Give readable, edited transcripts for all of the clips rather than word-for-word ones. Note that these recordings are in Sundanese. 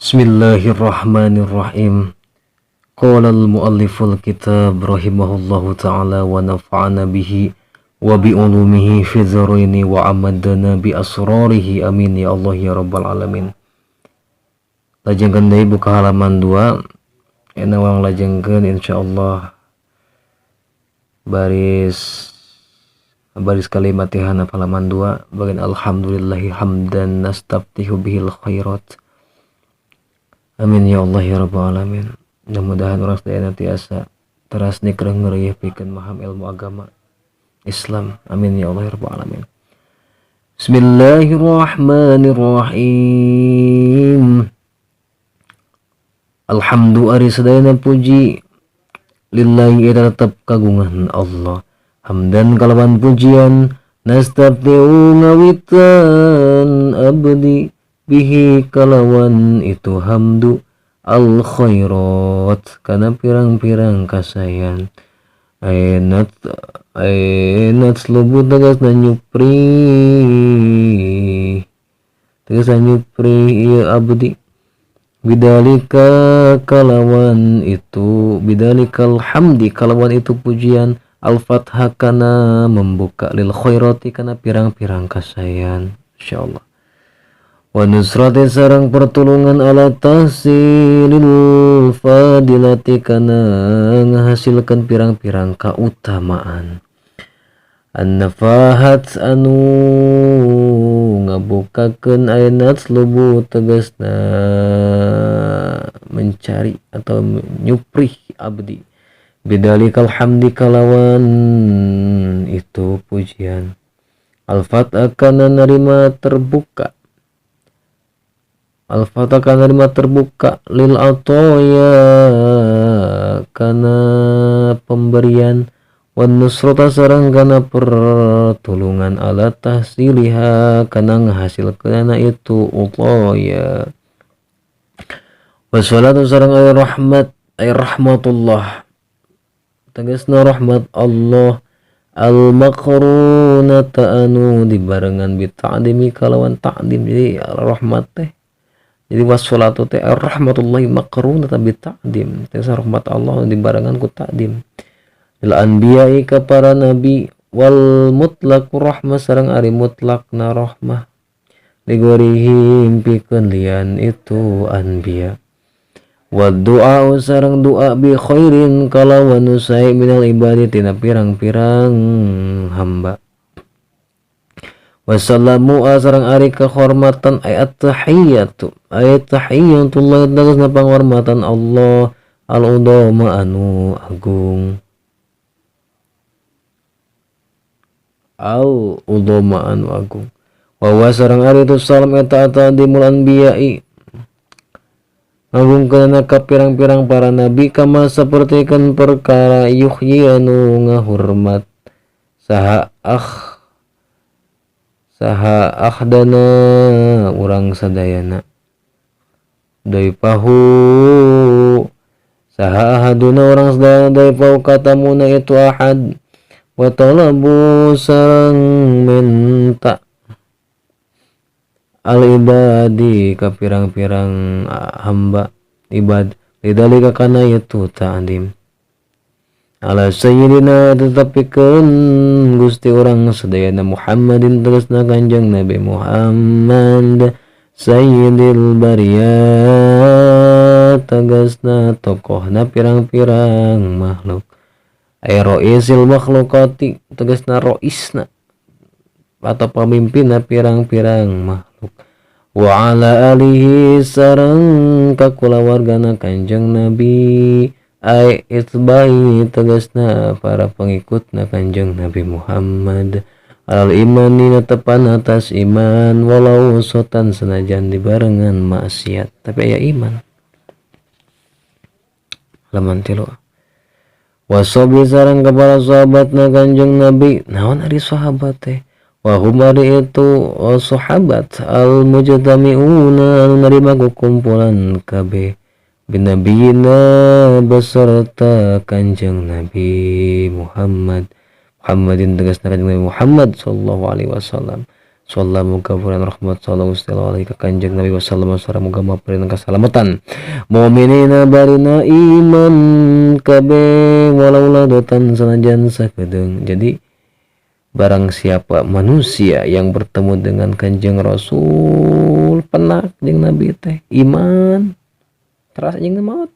Bismillahirrahmanirrahim. Qala al-mualliful kitab rahimahullahu ta'ala wa nafa'ana bihi wa bi ulumihi fi dharaini wa amadana bi asrarihi, amin ya Allah ya rabbal alamin. Lajengkeun deui, buka halaman 2. Enak urang lajengkeun, insyaallah baris baris kalimat handap halaman 2, bagian alhamdulillahi hamdan nastaftihu bihil khairat. Amin ya Allah ya rabbal alamin. Mudah-mudahan urang sadaya tiasa teras nikreh ngeureuy pikeun maham ilmu agama Islam. Amin ya Allah ya rabbal alamin. Bismillahirrahmanirrahim. Alhamdu ari sadayana puji lillahi eta tetep kagungan Allah. Hamdan kalawan pujian nastaftihu ngawitan abdi bihi kalawan itu hamdu al khairat kana pirang-pirang kasayan ainat ainat lubu tegasna nyupri, tegasna nyupri ieu abdi bidalika kalawan itu, bidalikal hamdi kalawan itu pujian, al fatha kana membuka, lil khairati kana pirang-pirang kasayan, insyaallah, wa nusrati sareng pertulungan, ala tahsilil fadilati kana ngahasilkan pirang-pirang kautamaan, an-nafahat anu ngabukakeun ayat lubu tegasna mencari atau nyuprih abdi bidalikal hamdi kalawan itu pujian, al-fat kana narima terbuka, al-fatah kana nerima terbuka, lil atoya kana pemberian, wan nusrata sareng kana pertulungan, ala tahsiliha kana ngahasilkeunana itu utaya, wassalatu sareng ay rahmat ay rahmatullah tegasna rahmat Allah, al maqrunata anu dibarengan, bita'dimi kalawan ta'dim. Jadi rahmat teh, jadi wassalatu teh rahmatullahi maqrunata bita'dim, tegasna rahmat Allah dibarengan ku ta'dim, lil anbiya'i ka para nabi, wal mutlaq rahmah sareng ari mutlakna rahmah, ligorihim pikeun lian itu anbiya, wa du'a sareng doa, bi khairin kalawan nu sae, minal ibadi tina pirang-pirang hamba. Wassalamu sareng ari kehormatan, ayat tahiyatu ayat tahiyatullah tegasna panghormatan Allah, al udama anu agung, al udama anu agung, wa sareng ari itu salam eta atadimul anbiya'i ngagungkeunana ka pirang-pirang para nabi, kama sapertikeun perkara yuhyi anu ngahurmat saha akh saha akhdana urang sadayana, daipahu saha ahaduna urang sadayana, daipahu katamuna itu ahad, wa talabu sareng minta, al ibadi ka pirang-pirang hamba ibad, lidalika kana itu ta'dim, ala sayyidina tetepikeun Gusti urang sadayana, Muhammadin tegasna Kanjeng Nabi Muhammad, sayyidil bariyat tegasna tokohna pirang-pirang makhluk, ay roisil makhlukati tegasna roisna atau pemimpinna pirang-pirang makhluk, wa ala alihi sareng kakulawargana Kanjeng Nabi, ay itbai tegasna para pengikutna Kanjeng Nabi Muhammad, al imani tepan atas iman, walau sotan senajan dibarengan maksiat tapi aya iman. Halaman 3. Wasobi sareng kepala sahabatna Kanjeng Nabi. Naon ari sahabat teh? Wahum ari itu sahabat al mujtami'una anu narima kumpulan kabeh, binabiyina beserta Kanjeng Nabi Muhammad, Muhammadin tegasna Kanjeng Nabi Muhammad sallallahu alaihi wasallam. Sallallahu muga purian rahmat sallallahu Gusti Allah alaihi ka Kanjeng Nabi wasallam sareng muga maparinan kasalamatan mu'minina barina iman kabeh walau ladotan sanajan sakedeung. Jadi barang siapa manusia yang bertemu dengan Kanjeng Rasul penak jeung Nabi teh iman teras jeung maut,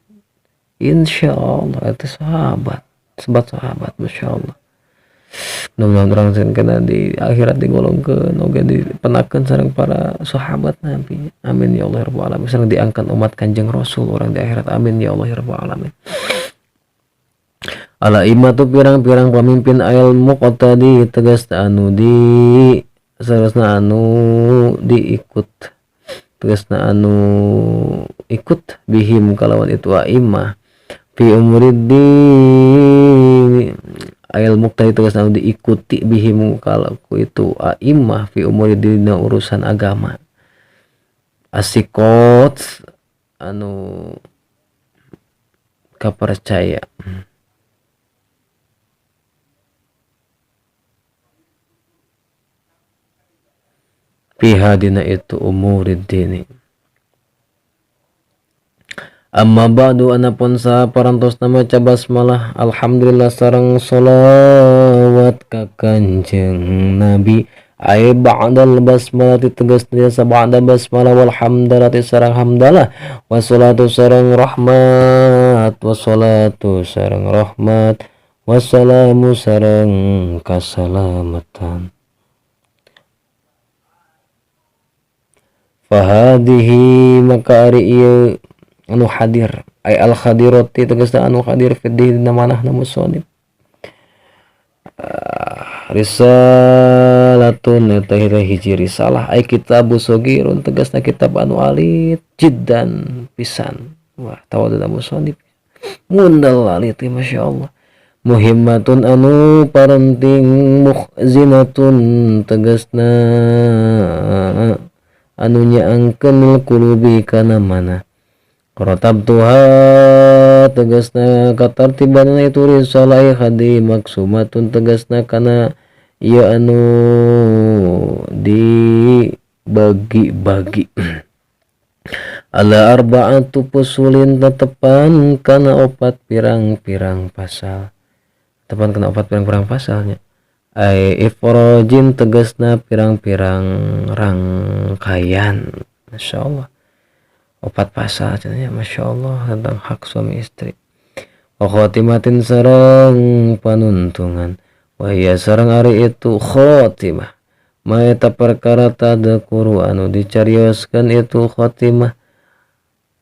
insyaallah itu sahabat, sebat sahabat, masyaallah. Mudah-mudahan urang sen kena di akhirat digolongkeun oge dipenakeun sareng para sahabat Nabi. Amin ya Allah ya rabbal alamin. Sareng diangkat umat Kanjeng Rasul orang di akhirat. Amin ya Allah ya rabbal alamin. Ala imatu pirang-pirang pamimpin al muqtadi tegas anu di saresna anu diikut tegasna anu ikut bihim kalawan itu aimah fi umuriddin ayal muqtadi tegas anu diikuti bihim kalau itu aimah fi umuriddin urusan agama asikot anu kapercaya fiha dina itu umuriddini. Amma ba'du anapun saparantosna maca basmalah alhamdulillah sareng sholawat ka Kanjeng Nabi ay ba'dal basmalah tegas jasa ba'da basmalah walhamdulillah sareng hamdalah wassalatu sareng rahmat wassalatu sareng rahmat wassalamu sareng kasalamatan. Fahadihi maka ari ieu anu hadir ay al khadirati tegasna anu hadir fi dina manahna musannif risalatun eta hiji risalah ay kitabu sagirun tegasna kitab anu alit jiddan pisan. Wah tawaduna musannif mundal alit masyaallah. Muhimmatun anu parenting mukhzinatun tegasna anu nyaangkeun qulubi kana mana Rotabtuha tegasna katartibanna itu risalah hadi maksumatun tegasna kana ieu anu dibagi-bagi ala arba'atu fusulin tetepan kana opat pirang-pirang pasal, tepan kana opat pirang-pirang pasalnya ai ifrajin tegasna pirang-pirang rangkaian. Masyaallah opat pasal cenah, masyaallah tentang hak suami istri. Wa khatimatin sareng panuntungan wa hiya sareng ari itu khatimah ma eta perkara tadakuru anu dicarioskeun itu khatimah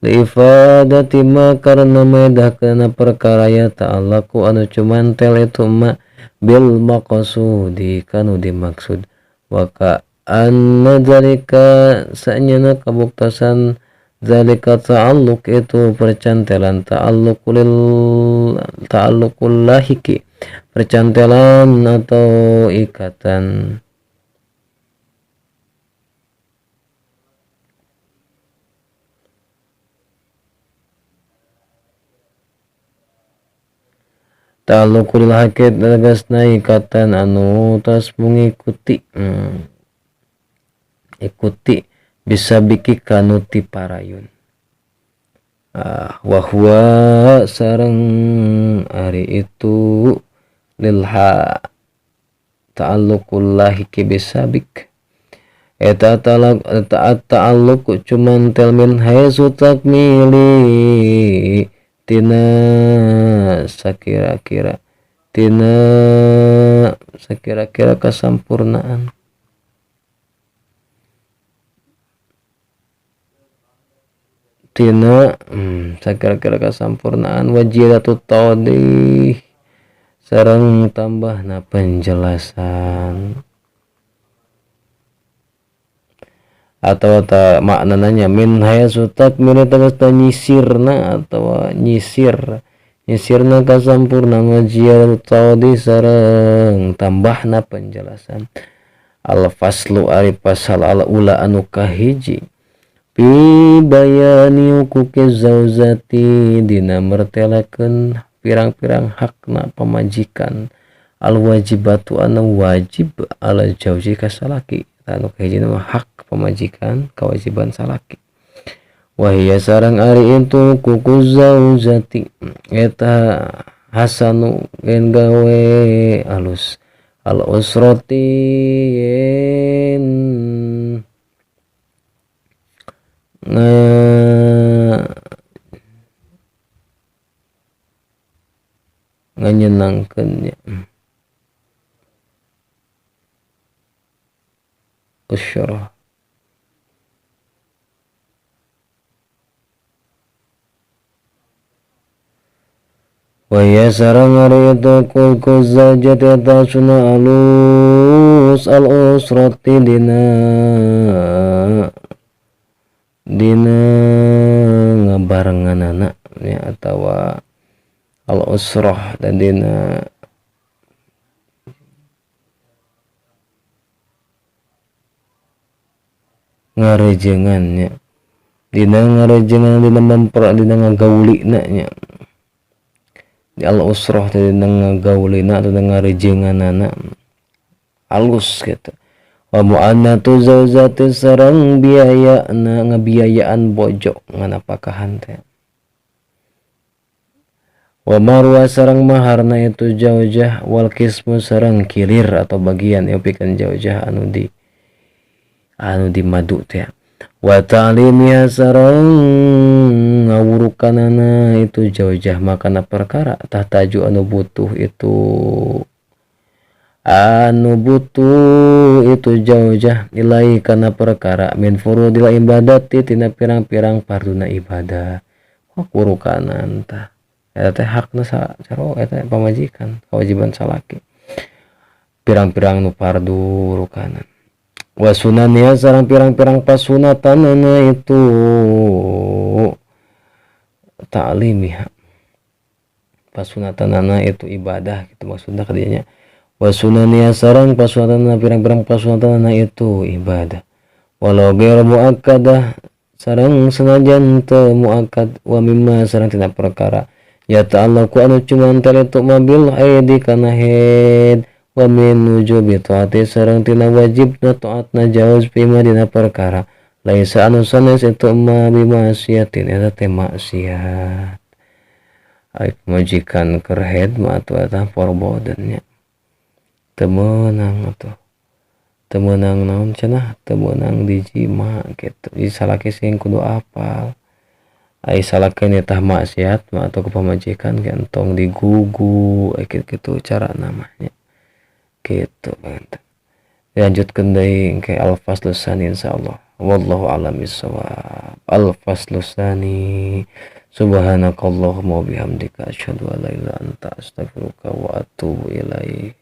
li ifadati ma karena medahkeun perkara ya ta'allaku anu cumantel itu ma bil maqsudi kanu dimaksud wa ka anna zalika sanyana kabuktasan zalika ta'alluq itu percantelan ta'alluqul lahiki percantelan atau ikatan ta'alluqul hakit tegasna ikatan anu tos mengikuti ikuti bisa biki kanuti parayun wahwa sareng ari itu lilha ta'alluqul lahiki bisabik eta ta'alluq cuman tel min haitsu takmili tina sakira-kira tina sakira-kira kasampurnaan tina sakira-kira kasampurnaan wajiratu tawdih sareng tambahna penjelasan atau ta maknanya min haitsu takmili tegas nyisirna atau nyisir nyisirna kasampurna wajiratu tawdih sareng tambahna penjelasan. Al faslu ari pasal al ula anu kahiji fi bayani huquqi zauzati dina mertelakeun pirang-pirang hakna pamajikan al wajibatu anu wajib ala jauji ka salaki. Tah anu kahiji mah hak pamajikan kewajiban salaki. Wa hiya sareng ari itu kuku zaujati eta hasanu gen gawe alus al usrati yen nganyenangkeun nya usrah wa ya sareng ari itu kuku zaujati eta sunah alus al usrati dina dina ngabarenganana nya atawa al usrah dan dina ngarejengan nya dina ngarejengan dina memper dina ngagaulina nya di al usrah teh dina ngagaulina atau dina ngarejenganana alus gitu. Wa mu'annatu zaujati sareng biayana ngabiayaan bojo nganapakahan teh. Wa marwa sareng maharna itu jaujah wal kismu sareng kilir atau bagian ieu pikeun jaujah anu di madu teh. Wa ta'limiha sareng ngawurukanana itu jaujah makana perkara tahtaju anu butuh itu jaujah ilai kana perkara min furudil ibadati tina pirang-pirang farduna ibadah. Wurukanan tah eta teh hakna caro eta pamajikan kewajiban salaki pirang-pirang nu fardu wurukanan. Wa sunaniha sareng pirang-pirang pasunatanana itu ta'limiha pasunatanana itu ibadah gitu maksudna kadinya. Wa sunaniha sareng pasunatanana pirang-pirang pasunatanana itu ibadah walau ghairu muakkadah sareng senajan teu muakkad wa mimma sareng tina perkara ya ta'allaqu anu cumantel itu mabil haidi kana haid wa min wujubi taati sareng tina wajibna taatna jauz bima dina perkara laisa anu sanes itu ma bimaksiatin eta teh maksiat. Ai pamajikan keur haid mah atuh eta forboden nya teu meunang atuh teu meunang naon cenah teu meunang dijima kitu. Jadi salaki sing kudu apal ai salaki nitah maksiat mah atuh ke pamajikan ge entong digugu kitu cara namanya gitu. Lanjutkeun deui engke al-faslu tsani insyaallah. Wallahu a'lam bissawab. Al-faslu tsani. Subhanakallahumma wa bihamdika asyhadu an la ilaha illa anta astaghfiruka wa atubu ilaik.